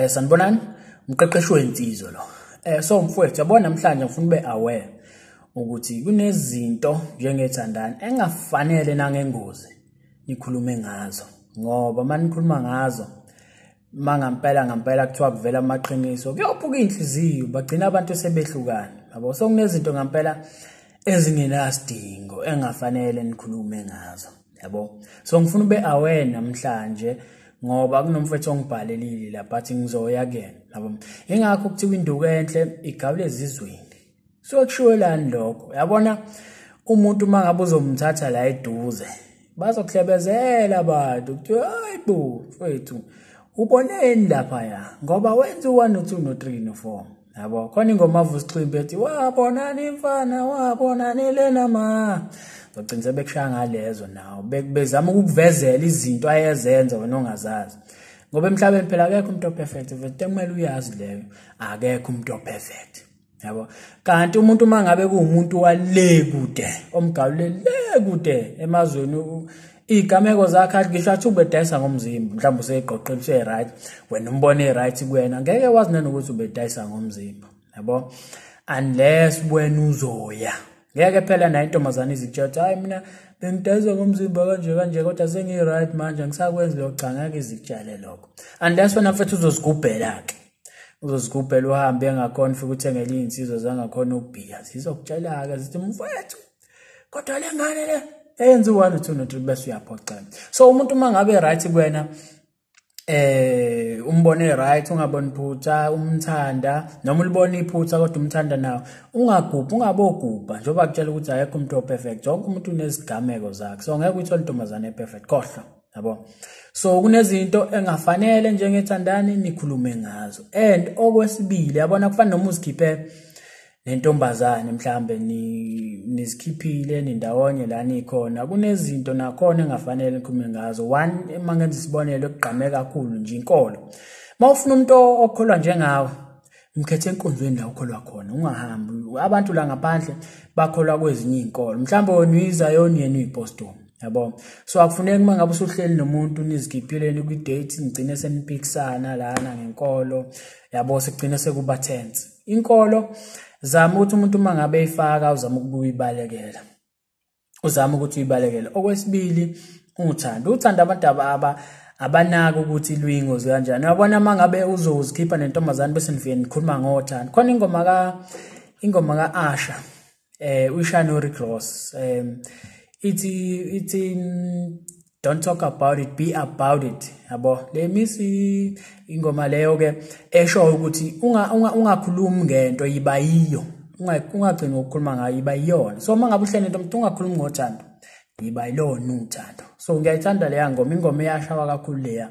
Sanibonani, umqeqeshi wensizwa lo. So mfowethu, yabona namhlanje ngifuna ube aware ukuthi kunezinto njengethandani engafanele nangengozi nikhulume ngazo, ngoba uma nikhuluma ngazo mangampela ngampela kuthiwa kuvela amaqiniso kuyophuka inhliziyo, bagcina abantu sebehlukana, yabo. So kunezinto ngampela ezingenasidingo engafanele nikhulume ngazo, yabo. So ngifuna ube aware namhlanje ngoba kunomfethu ongibhalelile lapha athi ngizoya kuyena, yabo. Ingakho kuthiwa induku enhle igawule ezizweni. So kushiwelani lokho? Yabona umuntu uma ngabe uzomthatha la eduze bazokuhlebezela abantu kuthiwa hayi bo mfethu uboneni lapha ya, ngoba wenza u1 no2 no3 no4, yabo. Khona ingoma avusa ethi wabonani mfana wabonani lena ma, zogcina sebekushaya ngalezo nawo bezama ukukuvezela izinto ayezenza wena ongazazi, ngoba emhlabeni phela akekho umuntu operfect, vele kumele uyazi leyo, akekho umuntu operfect, yabo. Kanti umuntu uma ngabe kuwumuntu wale kude omgawule le kude emazweni, igameko zakhe ngisho athi ubedayisa ngomzimba, mhlawumbe useyiqoqile use-right, wena umbone right kuwena, ngeke wazi nanokuthi ubedayisa ngomzimba, yabo, unless wena uzoya. Ngeke phela nayo intombazane izitshela ukuthi hayi mina bengidayisa ngomzimba kanje kanje kodwa sengiyi-right manje angisakwenzi lokho. Cha, ngeke izitshele lokho unless wena mfethu uzozigubhela-ke, uzozigubhela uhambe engakhona ufike uthengele iy'nsizwa zangakhona ukubhiya, zizokutshela-ke zithi mfethu kodwa le ngane le eyenza u-1 no-2 no-3, bese uyaphoxeka. So umuntu uma ngabe right kuwena, umbone right, ungaboni iphutha, umthanda, noma ulibona iphutha kodwa umthanda nawo, ungagubhi, ungabogubha njengoba kutshela ukuthi akekho umuntu operfect, wonke umuntu unezigameko zakhe, so ngeke uyithole intombazane eperfect, khohlwa, yabo. So kunezinto engafanele njengethandani nikhulume ngazo. And okwesibili, yabona kufana noma uzikhiphe nentombazane, mhlambe nizikhiphile nindawonye la nikhona, kunezinto nakhona engafanele nikhulume ngazo. One, uma ngenza isibonelo ekugqame kakhulu nje, inkolo. Uma ufuna umuntu okholwa njengawe, mkhethe enkonzweni la ukholwa khona, ungahambi. Abantu la ngaphandle bakholwa kwezinye iy'nkolo, mhlawumbe wena uyizayoni yena uyipostoli, yabo. So akufuneki uma ngabe usuhleli nomuntu nizikhiphile kwi-date nigcine seniphikisana lana ngenkolo, yabo, sekugcine sekuba tense. Inkolo, zama ukuthi umuntu uma ngabe eyifaka uzama ukuyibalekela, uzama ukuthi uyibalekele. Okwesibili, uthando, uthando abantu abanaka ukuthi luyingozi kanjani. Uyabona uma ngabe uzozikhipha nentombazane bese nifike nikhuluma ngothando, khona ingoma ka-Asha, uyishaya no-Rick Ross, ithi don't talk about it, be about it, yabo. Le misi ingoma leyo ke esho ukuthi ungakhulumi ngento, yiba yiyo, ungagcini ngokukhuluma ngayo, yiba yiyona. So uma ngabe uhleli nento umuntu ungakhulumi ngothando, yiba yilona uthando. So ngiyayithanda leya ngoma, ingoma iyashawa kakhulu leya,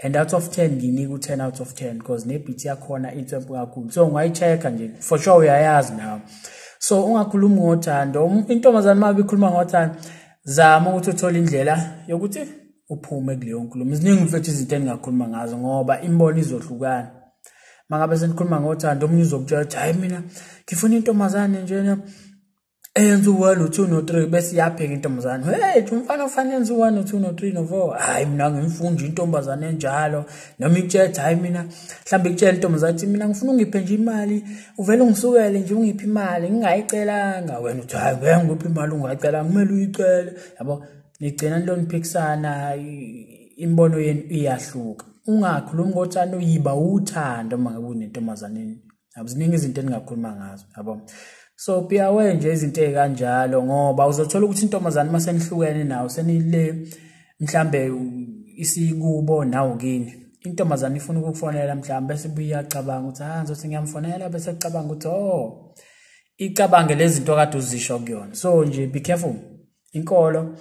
and out of 10 nginika u-10 out of 10 because ne-beat yakhona inswempu kakhulu. So ungayi-check-a nje, for sure uyayazi nawe. So ungakhulumi ngothando. Intombazane uma ikhuluma ngothando, zama ukuthi uthole indlela yokuthi uphume kuleyo nkulumo. Ziningi mfethu izinto engingakhuluma ngazo ngoba imibono izohlukana. Uma ngabe senikhuluma ngothando, omunye uzokutshela ukuthi hhayi mina ngifuna intombazane njena eyenza u-1 no-2 no-3, bese iyapheka intombazane, hey umfana ufanele enze u-1 no-2 no-3 no-4, hhayi mina ngimfunda intombazane enjalo. Noma ikutshela hhayi mina, mhlawumbe ikutshela intombazane ukuthi mina ngifuna ungiphe nje imali, uvele ungisukele nje ungiphe imali ngingayicelanga, wena uthi hhayi ngeke ngikuphe imali ungayicelanga, kumele uyicele, yabo. Nigcina niloniphikisana, imibono yenu iyahluka. Ungakhulumi ngothando, yiba uthando uma ngabe unentombazaneni, yabo. Ziningi izinto eningakhuluma ngazo, yabo. So be aware nje izinto ey'kanjalo, ngoba uzothola ukuthi intombazane uma senihlukene nawo senile, mhlambe isikubo nawo kini, intombazane ifuna ukukufonela mhlambe, bese ibuye iyacabanga ukuthi ah ngizothi ngiyamfonela, bese icabanga ukuthi oh, icabange lezi zinto kade uzisho kuyona. So nje be careful, inkolo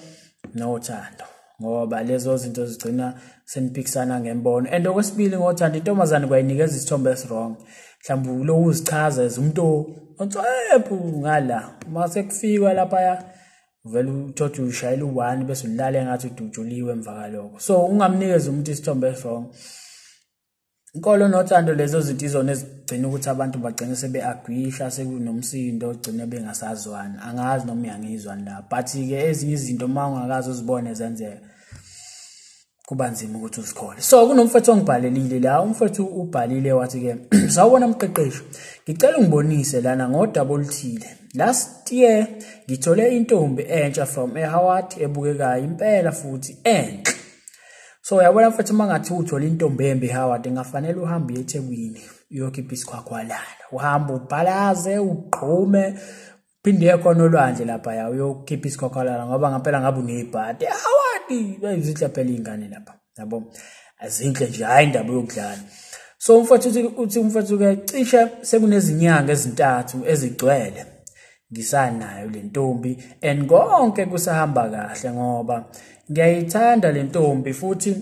nothando, ngoba lezo zinto zigcina seniphikisana ngembono. And okwesibili ngothando, intombazane kwayinikeza isithombe esi-wrong, mhlawumbe lo uzichaza as umuntu ontswephu ngala, uma sekufikwa laphaya uvele uthothe ushayela u-1 bese ulale ngathi udutshuliwe emva kalokho. So ungamnikezi umuntu isithombe esi-wrong. Inkolo nothando, lezo zinto izona ezigcina ukuthi abantu bagcine sebe-agwisha, sekunomsindo, ogcine bengasazwani. Angazi noma uyangizwa la, but-ke ezinye izinto uma ungakaze uzibone zenzeka, Kuba nzima ukuthi uzikhole. So kunomfethu ongibhalelile la, umfethu ubhalile wathi ke, "Sawubona mqeqeshi, ngicela ungibonise lana ngodaba oluthile. Last year ngithole intombi entsha from eHoward, ebukekayo impela futhi enhle." So uyabona mfethu, uma ngathi uthola intombi embi eHoward, ingafanele uhambe uye eThekwini uyokhipha isikhwakhwalala, uhambe ubhalaze, ugqume, phinde uye khona olwandle laphaya uyokhipha isikhwakhwalala, ngoba ngempela ngabe unebhadi. eHoward bayizinhle phela iy'ngane lapha, yabo, azinhle nje, hhayi indaba yokudlala. So umfowethu uthi umfowethu-ke cishe sekunezinyanga ezintathu ezigcwele ngisanayo le ntombi, and konke kusahamba kahle ngoba ngiyayithanda le ntombi futhi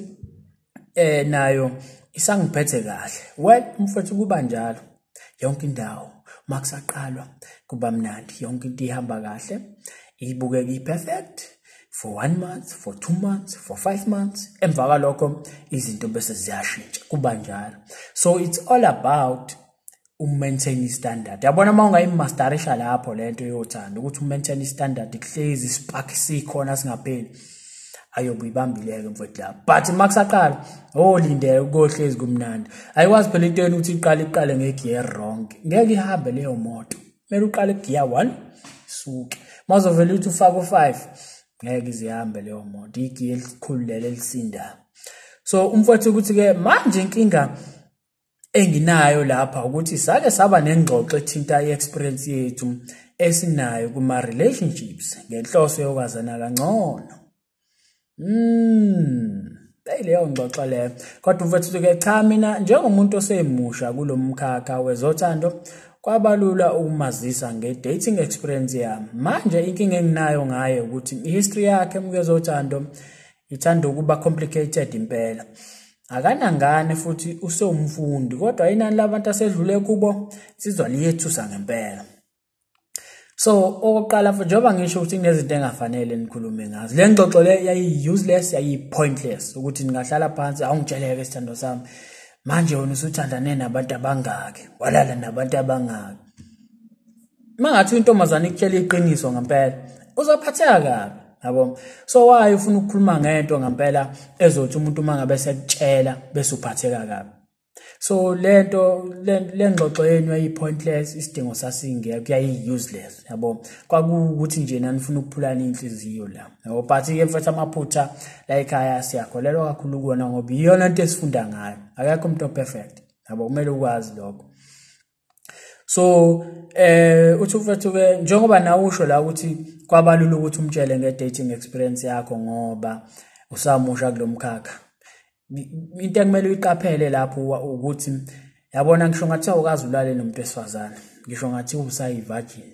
nayo isangiphethe kahle. Well mfowethu, kuba njalo yonke indawo, makusaqalwa kuba mnandi, yonke into ihamba kahle, ibukeka i-perfect for one month, for 2 months, for 5 months. Emva kwalokho izinto bese ziyashintsha, kuba njalo. So it's all about umaintain i-standard. Yabona, uma ungayimasterisha lapho lento yothando, ukuthi umaintain i-standard, kuhlezi ispark sikhona singapheli, ayobe uyibambile-ke mfowethu lapho. But uma kusaqala, olindele kohlezi kumnandi. Ayikwazi phela into yenu ukuthi iqale iqale ngegiya wrong, ngeke ihambe leyo moto. Kumele uqale kugiya 1 suke, mawuzovela uthi ufake u5, ngeke izihambe leyo moto, igiya elikhulu lelo elisindayo. So umfowethu ukuthi-ke manje inkinga enginayo lapha ukuthi sake saba nengxoxo ethinta i-experience yethu esinayo kuma-relationships ngenhloso yokwazana kangcono. Hey, leyo ngxoxo leyo. Kodwa mfethu ke, cha, mina njengomuntu osemusha kulo mkhakha wezothando, kwabalula ukumazisa nge-dating experience yami. Manje inkinga enginayo ngaye ukuthi i-history yakhe kwezothando ithanda ukuba complicated impela. Akanangane futhi usewumfundi, kodwa inani labantu asedlule kubo insizwa liyethusa ngempela. So okokuqala futhi, njengoba ngisho ukuthi kunezinto engafanele nikhulume ngazo, le ngxoxo le yayi-useless, yayi-pointless, ukuthi ningahlala phansi, awungitsheleke sithando sami, manje wena usuthandane nabantu abangaki, walala nabantu abangaki. Uma ngathi intombazane ikutshela iqiniso ngempela, uzophatheka kabi, yabo. So why ufuna ukukhuluma ngento ngempela ezothi umuntu uma ngabe sekutshela bese uphatheka kabi? So lento le ngxoxo yenu yayi-pointless, isidingo sasingekho, yayi-useless, yabo. Kwakuwukuthi nje nanifuna ukuphulana inhliziyo la, yabo. But-ke mfethu, amaphutha la ekhaya siyakholelwa kakhulu kuwona, ngoba iyona nto esifunda ngayo. Akekho umuntu o-perfect, yabo, kumele ukwazi lokho. So uthi mfethu ke, njengoba nawe usho la ukuthi kwabalula ukuthi umtshele nge-dating experience yakho ngoba usamusha kulo mkhakha, into ekumele uyiqaphele lapho ukuthi, yabona, ngisho ngathiwa ukaze ulale nomuntu wesifazane, ngisho ngathiwa usayi-virgin,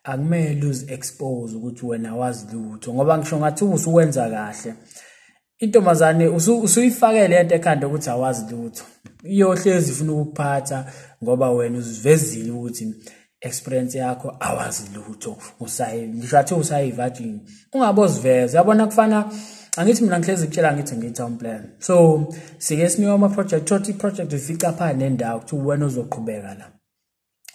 akumele uzi-expose ukuthi wena wazi lutho, ngoba ngisho ngathiwa usuwenza kahle, intombazane usuyifake lento ekhanda ukuthi awazi lutho, iyohlezi ifuna ukukuphatha ngoba wena uzivezile ukuthi experience yakho awazi lutho, usayi, ngisho athi usayi-virgin, ungabe uziveza. Yabona, kufana angithi mina ngihlezi kutshela ngithi ngiyi-town plan, so sike sinikwe ama-project, thothi i-project ifica phakathi nendawo, kuthiwa wena ozoqhubeka la,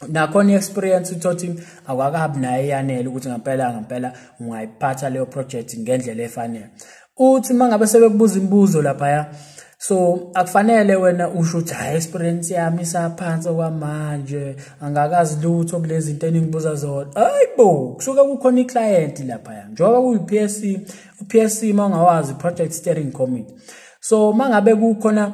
nakhona i-experience uthothi awukakabi nayo eyanele ukuthi ngempela ngempela ungayiphatha leyo project ngendlela efanele. Uthi uma ngabe sebekubuza imibuzo laphaya, so akufanele wena usho ukuthi, "Hayi, experience yami isaphansi okwamanje, angakazi lutho kulezi zinto eningibuza zona." Hayibo, kusuke kukhona i-client laphaya, njengoba kuyi-PSC, u-PSC uma ungawazi, Project Steering Committee. So uma ngabe kukhona,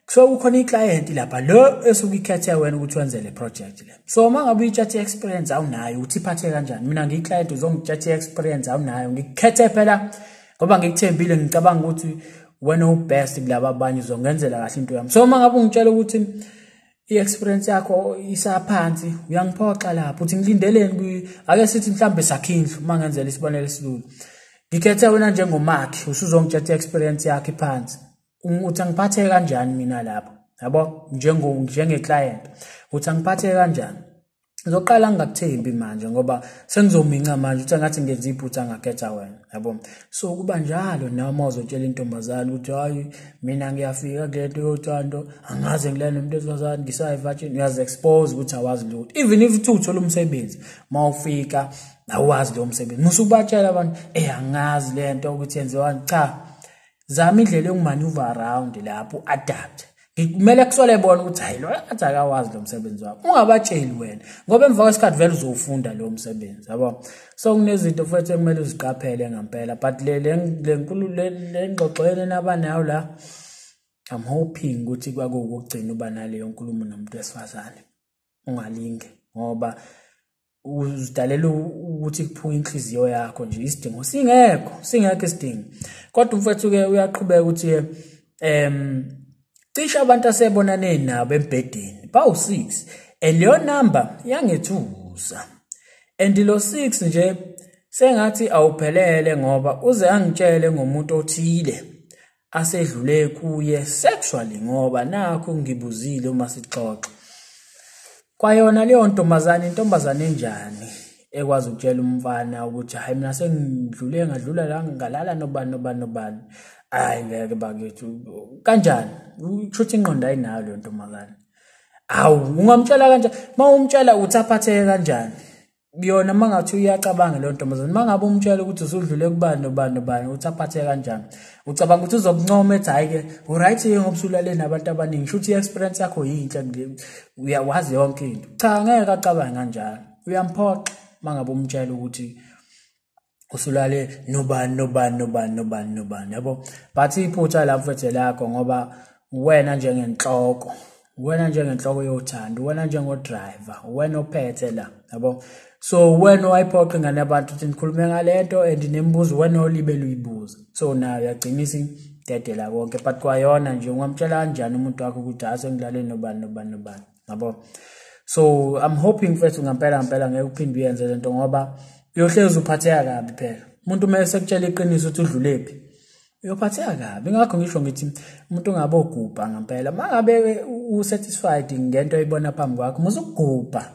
kusuke kukhona i-client lapha lo esuke ikhethe wena ukuthi wenze le project le. So uma ngabe uyitshatha i-experience awunayo, uthi iphathe kanjani? Mina ngiyi-client, uzongitshatha i-experience awunayo? Ngikukhethe phela ngoba ngikuthembile, ngicabanga ukuthi wena ubest kulaba abanye, uzongenzela kahle into yami. So uma ngabe ungitshela ukuthi i-experience yakho isaphansi, uyangiphoxa lapho, uthi ngilindeleni? Ake sithi mhlambe sakhe indlu, uma ngenzela isibonelo esilula, ngikhethe wena njengomakhi, usuzongitshela i-experience yakho iphansi, uthi angiphatheke kanjani mina lapho, yabo, njenge-client, uthi angiphatheke kanjani? Ngizoqala ngingakuthembi manje, ngoba sengizominca manje ukuthi angathi ngenza iphutha ngakhetha wena, yabo. So kuba njalo nawe uma uzotshela intombazane ukuthi, "Hayi, mina ngiyafika kule nto yothando, angaze ngilale nomuntu wesifazane, ngisayi-virgin," uyazi-expose ukuthi awazi lutho. Even if uthi uthola umsebenzi, uma ufika awazi lowo msebenzi, musukubatshela abantu, "Eh, angazi le nto ukuthi yenziwani." Cha. Zama indlela yokumaneuver around lapho, adapt. Kumele kusole bona ukuthi hayi lo athi akawazi lo msebenzi wakho. Ungabatsheli wena ngoba emva kwesikhathi vele uzofunda lo msebenzi, yabo. So kunezinto futhi ekumele uziqaphele ngempela, but le nkulu le ngxoxo yena nabanayo la, I'm hoping ukuthi kwakukugcina uba naleyo nkulumo nomuntu wesifazane. Ungalinge ngoba uzidalela ukuthi kuphuke inhliziyo yakho nje, isidingo singekho, singekho isidingo. Kodwa umfethu ke uyaqhubeka ukuthi cishe abantu asebonane nabo embhedeni bawu6, and leyo number yangethusa. And lo 6 nje sengathi awuphelele ngoba uze angitshele ngomuntu othile asedlule kuye sexually, ngoba nakho ngibuzile uma sixoxa. Kwayona leyo ntombazane, intombazane enjani ekwazi ukutshela umfana ukuthi hayi mina sengidlule ngadlula la ngalala nobani nobani nobani. Hayi ngeke bakithi, kanjani? Ushuthi ingqondo ayinayo leyo ntombazane. Awu ungamtshela kanjani? Mawumtshela uthi aphatheke kanjani? Yona mangathi uyacabanga leyo ntombazane, mangabe umtshela ukuthi usudlule kubani nobani nobani, uthi aphatheke kanjani? Ucabanga ukuthi uzokuncoma ethi hayi ke uright ngoba usulale nabantu abaningi, shuthi i-experience yakho yinhle, uyawazi yonke into. Cha, ngeke acabange kanjalo. Uyamphoxa mangabe umtshela ukuthi usulale nobani nobani nobani nobani nobani, yabo. But iphutha la mfethu lakho, ngoba wena njengenhloko, wena njengenhloko yothando, wena njengodriver, wena ophethe la, yabo. So wena wayiphoqa ingane yabantu ukuthi nikhulume ngalento and nemibuzo wena olibele uyibuza, so nayo yagcina isidedela konke. But kwayona nje ungamtshela kanjani umuntu wakho ukuthi hayi sengilale nobani nobani nobani, yabo. So I'm hoping mfethu ngempela ngempela ngeke uphinde uyenze lento, ngoba uyohlezi uphatheka kabi phela. Umuntu uma esekutshela iqiniso ukuthi udlulephi, uyophatheka kabi. Ingakho ngisho ngithi umuntu ungabe ogubha ngempela. Mangabe usatisfied ngento oyibona phambi kwakho, musukugubha,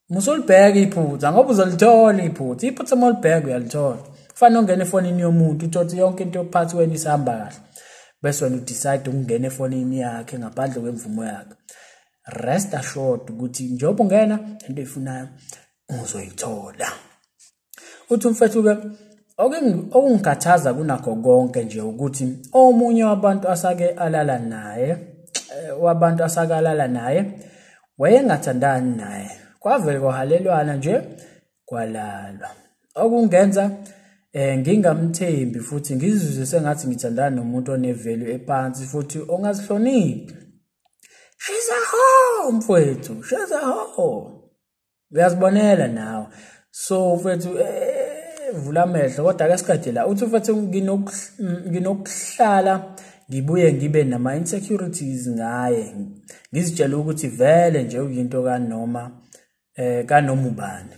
musulibheka iphutha, ngoba uzolithola iphutha. Iphutha uma ulibheka uyalithola. Kufanele ungene efonini yomuntu uthole yonke into yokuphathi wena isihamba kahle, bese wena udecide ukungena efonini yakhe ngaphandle kwemvumo yakhe. Rest assured ukuthi njengoba ungena into oyifunayo uzoyithola. Uthi umfethu ke okungikhathaza kunakho konke nje ukuthi omunye wabantu asake alala naye, wabantu asake alala naye wayengathandani naye, kwavele kwahalelwana nje kwalalwa, okungenza ngingamthembi futhi ngizizwe sengathi ngithandana nomuntu onevalue ephansi futhi ongazihloniphi. She's a hoe mfethu, she's a hoe, uyazibonela nawe. So mfethu vula amehlo. Kodwa ake siqede la. Uthi mfethu nginokuhlala ngibuye ngibe nama insecurities ngaye, ngizitshela ukuthi vele nje uyinto kanoma kanoma ubani.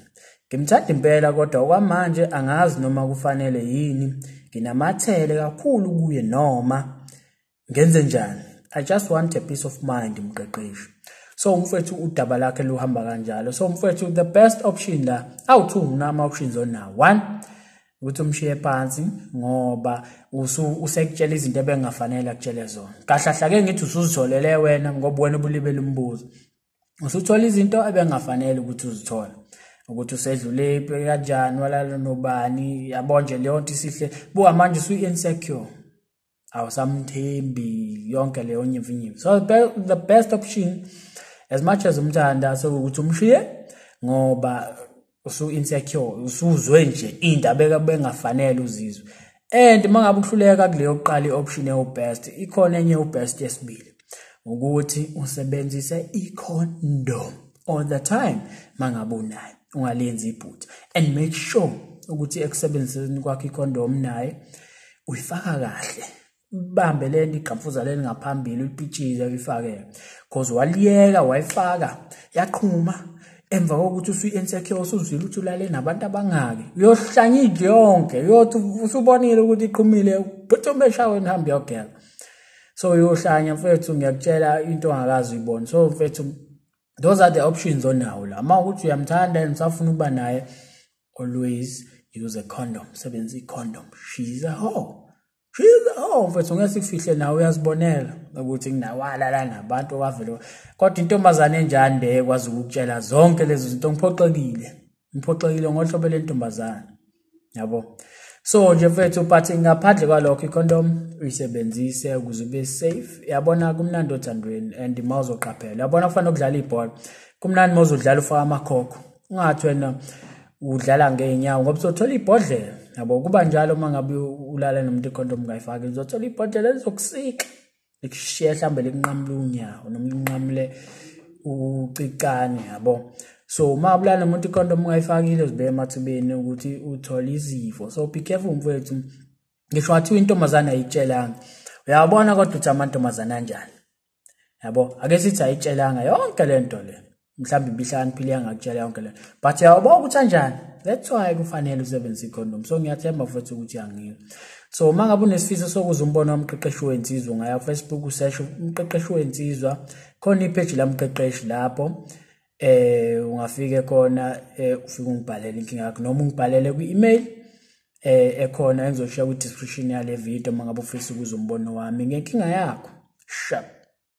Ngimthanda impela, kodwa okwamanje angazi noma kufanele yini nginamathele kakhulu kuye noma ngenze njani. I just want a peace of mind mqeqeshi. So umfethu udaba lakhe luhamba kanjalo. So umfethu the best option la awu2 nama options onawo. 1, ukuthi umshiye phansi ngoba usekutshela izinto ebengafanele akutshele zona. Kahle kahle ke ngithi usuzitholele wena ngoba wena ubulibele umbuzo. Usuthola izinto ebengafanele ukuthi uzithole, ukuthi usedlule kanjani, walala nobani, yabo nje leyo nto isihle. Buka manje usu-insecure, awusamthembi, yonke leyo nyimfinyifi. So the best option, as much as umthanda, sekuwukuthi umshiye ngoba usu-insecure, usuzwe nje indaba ebengafanele uzizwe. And mangabe uhluleka kuleyo kuqala i-option ewu-best, ikhona enye ewu-best yesibili, ukuthi usebenzise i-condom all the time mangabe unayo, ungalenzi iphutha. And make sure ukuthi ekusebenziseni kwakho i-condom naye uyifaka kahle, bambe lento igqamfuza leli ngaphambili, uyipitshize uyifake, cause waliyeka wayifaka yaqhuma emva kokuthi usuyi-insecure, usuzwile ukuthi ulale nabantu abangaki, uyohlanya indlu yonke, uyothi usubonile ukuthi iqhumile, phuthume eshaweni uhambe uyogeza. So uyohlanya mfethu, ngiyakutshela into ongakaze uyibone. So mfethu those are the options onawo la. Uma ukuthi uyamthanda and usafuna ukuba naye, always use a condom, sebenzisa i-condom. She's a hoe, she's a hoe mfethu, ngeke sikufihle nawe uyazibonela ukuthi nginawalala nabantu okavele. Kodwa intombazane enjani le ekwazi ukukutshela zonke lezi zinto? Ngiphoxekile, ngiphoxekile ngohlobo lentombazane, yabo. So nje mfethu, but ngaphandle kwalokho icondom uyisebenzise ukuze ube safe. Yabona kumnandi othandweni and uma uzoqaphela, yabona kufanele ukudlala ibhola, kumnandi uma uzodlala ufaka amakhokho, ungathi wena udlala ngey'nyawo ngoba uzothola ibhodlela. Yabo, kuba njalo uma ngabe ulala nomuntu icondom ungayifaki, uzothola ibhodlela elizokusika likushiye mhlawumbe likunqamule unyawo noma linqamule ucicane, yabo. So uma ulala nomuntu icondom ungayifakile, uzibeka emathubeni ukuthi uthole izifo. So be careful mfethu. Ngisho ngathiwa intombazane ayitshelanga, uyabona kodwa ukuthi amantombazane anjani, yabo. Ake sithi ayitshelanga yonke lento le, mhlawumbe ibihlakaniphile yangakutshela yonke le, but uyabona ukuthi anjani. That's why kufanele usebenzise icondom. So ngiyathemba futhi ukuthi uyangizwa. So uma ngabe unesifiso sokuza umbono womqeqeshi wensizwa, ungaya ku-Facebook usearch umqeqeshi wensizwa, khona ipage lamqeqeshi lapho. Ungafike khona, ufike ungibhalele inkinga yakho noma ungibhalele kwi-email ekhona engizoshiya kwi-description yale video uma ngabe ufisa ukuza umbono wami ngenkinga yakho. Sharp.